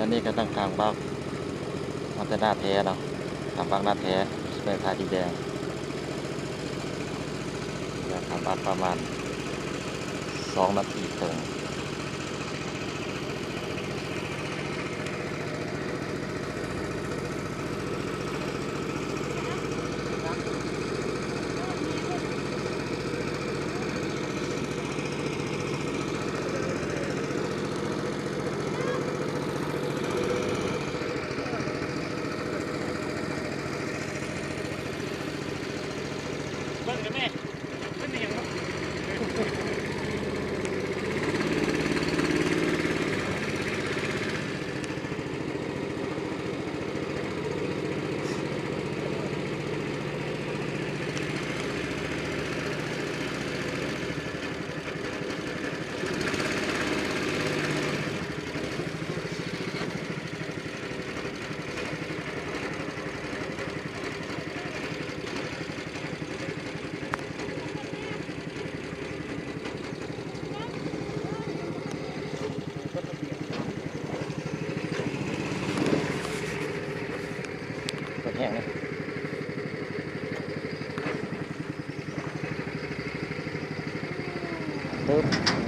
ອັນນີ້ກໍຕັ້ງຂ້າງບັກ ມາແຕ່ນາແທ້ເນາະ, ຂ້າມບັກນາແທ້ ຊິໄປທ່າດິນແດງ. ແລ້ວຂ້າມບັກປະມານສອງນາທີເຄິ່ງ. ເບິ່ງແດ່ແມ່ ເປັນອີ່ຫຍັງວະ? ເປີດແຮງເລີຍ ຕຶບ.